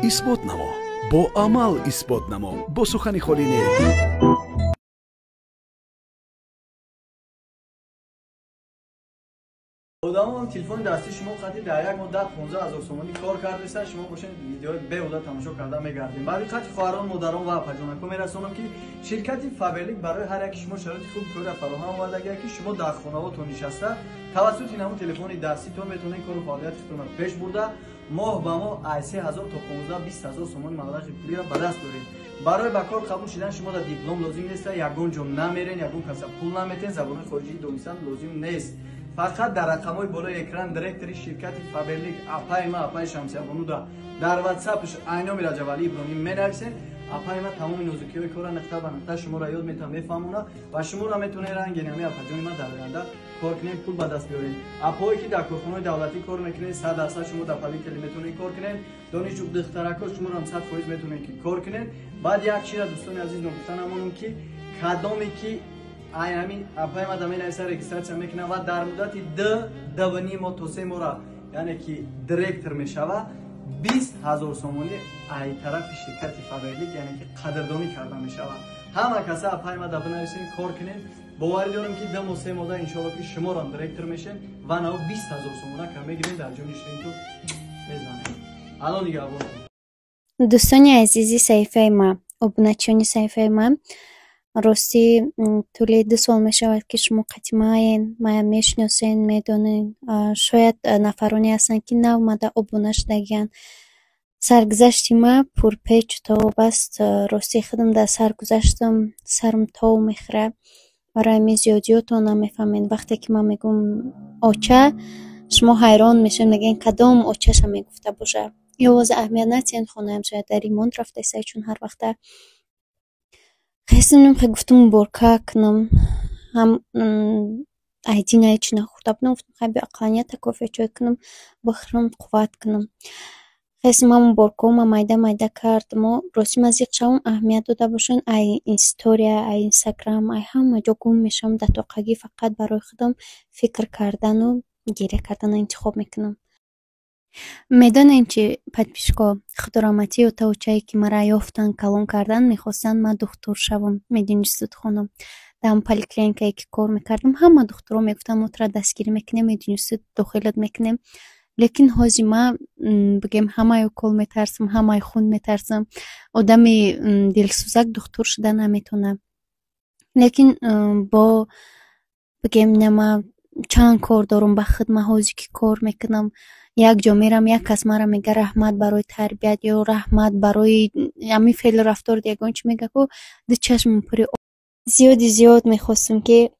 Исбот намо, бо амал исбот намо, бо сухани холӣ не. Одамон телефони дастии шумо қати дар як моҳ 10-15 ҳазор сомонӣ кор кардеста, шумо бошед, видеои беҳуда тамошо карда мегардем. Ба диққати хоҳарон, модарон ва апаҷонако мерасонам, ки ширкати Фаберлик барои ҳар яки шумо шароити хуби корро фароҳам овардагия, ки шумо дар хонаҳотон нишаста, тавассути ҳамун телефони даститон метавонед кору фаъолияти худтонро пеш бурда, моҳ ба моҳ аз 3000 то 15-20 ҳазор сомони маблағи пулиро ба даст доред. Барои ба кор қабул шудан шумо дар диплом лозим нест, ягон ҷо намерен, ягон каса пул наметен, забони хориҷӣ донистан лозим нест. Фақат дар рақамҳои болои экран директори ширкати Фаберлик, апаи ма, апаи Шамсиябонуда, дар ватсапш айноми Раҷабалӣ Иброҳим менависед. Апаи ма тамоми нозукиҳои корро нуқта ба нуқта шуморо ёд метавон, мефаҳмона ва шуморо метавонед ранги нами апаҷони ма дар оянда кор кунед, пул ба даст биёред. Апҳое ки дар корхонаҳои давлатӣ кор мекунед, 100% шумо дар Фаберлик метавонед кор кунед. Донишҷӯ духтарако, шуморо 100% метавонед ки кор кунед. Баъд як чиза, дӯстони азиз, ногуфта намонам, ки кадоме ки ай ҳамин апаи ма да менависа, регистрация мекунад ва дар муддати 2-2,5 моҳ то 3 моҳра, яъне ки директор мешава, 20 000 сомонӣ ай тарафи ширкати Фаберлик, яъне ки қадрдонӣ карда мешавад. Ҳама каса апаи ма да бинависед, кор кунед. Боварӣ дорам, ки 2 моҳ, 3 моҳда, иншоалло, ки шуморам директор мешед ва нао 20 000 сомона кам мегиред, дар ҷони ширинту мезанед. Алло нигаҳбон. Дӯстони азизи саҳифаи ма, обуначиёни саҳифаи ма, ростӣ, тӯли 2 сол мешавад, ки шумо қати маен, мая мешиносен, медонен. Шояд нафароне ҳастанд, ки нав омада обуна шудагиянд. Саргузашти ма пурпечу тоб аст. Ростӣ, худам дар саргузаштам сарам тов мехӯрад. Барои ҳамин зиёдиётон намефаҳмед. Вақте ки ман мегӯм оча, шумо ҳайрон мешавед, мегӯед, кадом очаша мегуфта бошад. Ё овози аҳамият натиҳед, хонаам шояд дар ремонт рафтааста, чун ҳар вақта хестам, гуфтам, уборка кунам. Ҳам айдина ҳеҷ нахӯрда будам, гуфтам, хай, биё, ақаллан якта кофе чой кунам, бихӯрам, қувват кунам. Хестам, ҳам уборкаҳома майда майда кардаму ростӣ ман зиқ шавам, аҳамият дода бошед, ай история, ай Инстаграм, ай ҳама ҷо гум мешавам. Дар тоқагӣ фақат барои худам фикр кардану гиря карданро интихоб мекунам. Медонем чи, подписчико, худораҳматӣ ота очае, ки маро ёфтанд, калон карданд, мехостанд ман духтур шавам, мединститут хонам. Дар ҳамн поликлиникае ки кор мекардам, ҳама духтурҳо мегуфтанд, мо туро дастгирӣ мекунем, мединститут дохилат мекунем. Лекин ҳозир ман, бигем, ҳамаи укол метарсам, ҳамаи хун метарсам. Одами дилсӯзак духтур шуда наметавонад. Лекин бо бигем, ина ман чанд кор дорам ба худ, ман ҳозир ки кор мекунам, як ҷо мерам, як кас маро мега, раҳмат барои тарбият ё раҳмат барои ҳамин феълу рафторат, ягон чи мега ку, ду чашмам пури. Зиёди зиёд мехостам, ки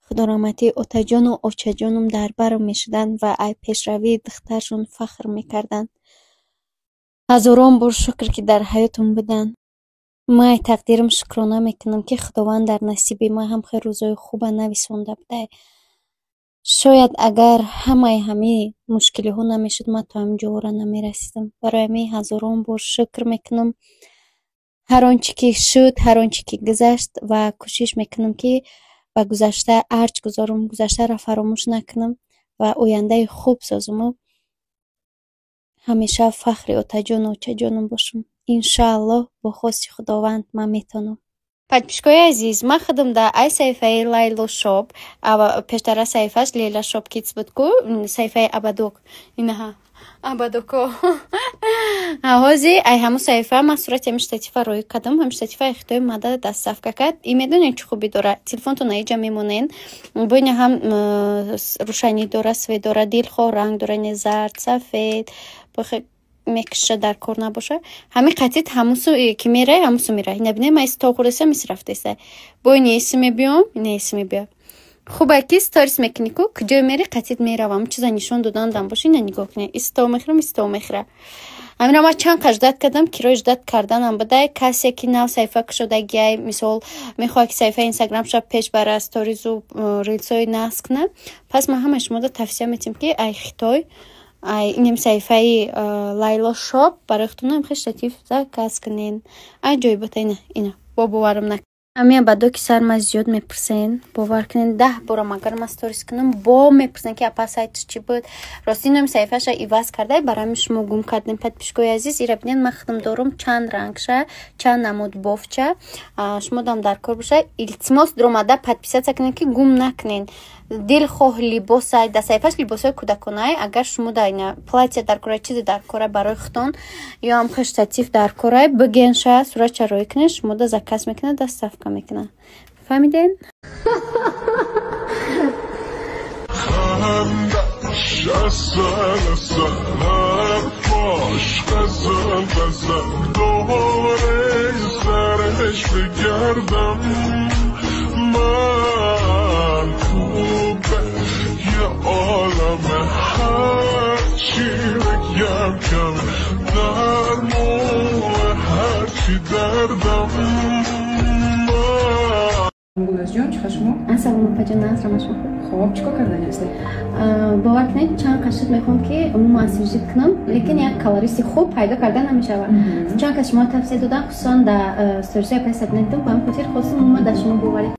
худораҳматӣ отаҷону очаҷонам дар барам мешуданд ва ай пешравии духтаршон фахр мекарданд. Ҳазорон бор шукр, ки дар ҳаётам буданд. Ман ай тақдирам шукрона мекунам, ки Худованд дар насиби ман ҳам хел рӯзҳои хуба нависонда будай. Шояд, агар ҳамаи ҳамин мушкилиҳо намешуд, ман то ҳамин ҷоҳоро намерасидам. Барои ҳамин ҳазорон бор шукр мекунам. Ҳар он чӣ ки шуд, ҳар он чӣ ки гузашт, ва кӯшиш мекунам, ки ба гузашта арҷ гузорам, гузаштаро фаромӯш накунам ва ояндаи хуб созаму ҳамеша фахри отаҷону очаҷонам бошам. Иншоаллоҳ, бо хости Худованд ман метавонам. Подписчикои азиз, ман худам дар ай саҳифаи Лайло Шоп, пештара саҳифааш Лейла Шоп Кидс буд ку, саҳифаи Абадок. Инаҳа, Абадоко. Ҳозир ай ҳамун саҳифа ман сурати ҳамин штатива роӣ кардам. Ҳамин штатива хитои мада доставка кард. И медонед, чӣ хубӣ дорад? Телефонтон аиҷа мемонед. Бо ина ҳам рӯшанӣ дора, свет дора, дилхоҳ ранг дора, не зард, сафед, мекиша дар кор набоша. Ҳамин қатит ҳамусу ки мерай, ҳамусу мерай. Ина бинед, ман исто хӯрдасам, иси рафтеса. Бо ина иси мебиём, ина иси мебиём. Хубе ки сторис мекунӣ ку, куҷое мери, қатит меравам. Чиза нишон додан боша, ина нигоҳ кунед. Исто мехӯрам, исто мехӯра. Ҳаминро ман чанд қад ждать кардам, кирои ждать карданам будай. Касе ки нав саҳифа кушодагиай, мисол, мехоҳад, ки саҳифаи инстаграмша пеш бара, сторизу рилсҳои нағз кунад, пас ман ҳамаи шуморо тавсия метиҳам, ки ай Хитой, ай инем саҳифаи Лайло Шоп барои худтон ҳам хел штатив заказ кунед. Аҷоибота, ина, ина, бо боварам. Ами бадо ки сар ма зиёд мепурсен, бовар кунед, 10 борам агар ма сторис кунам, бо мепурсен, ки апа, сайтш чӣ буд. Рости, номи саҳифаша иваз кардай, барои ҳамин шумо гум кардем. Подписчикои азиз, ира бинед, ман худам дорум, чанд рангша, чанд намуд бофча. Шумо дам дар кор боша, илтимос, дуромада подписаться кунед, ки гум накунед. Дилхоҳ либосай дар саҳифаш, либосҳои кӯдаконай. Агар шумо дар ина платья дар кора, чизе дар кора барои худтон ё ҳам штатив дар корай, бигенша, суратча роӣ кунед, шумо да заказ мекунад, доставка мекунад. Фаҳмиден? هرچی بگم کم درمون هرچی دردم. Гулназҷон, чӣ хел шумо? Ассалому, апаҷон, асрама шумо? Хоб, чӣ кор кардани ҳастед? Бовар кунед, чанд қашид мехоҳам, ки умуман освежить кунам, лекин як колористи хуб пайдо карда намешавад. Чанд кас шумо тавсия додам, хусусан дар сторисҳои апаи Сабина дидам, ба ҳамин хотир хостам умуман дар шумо боварӣ.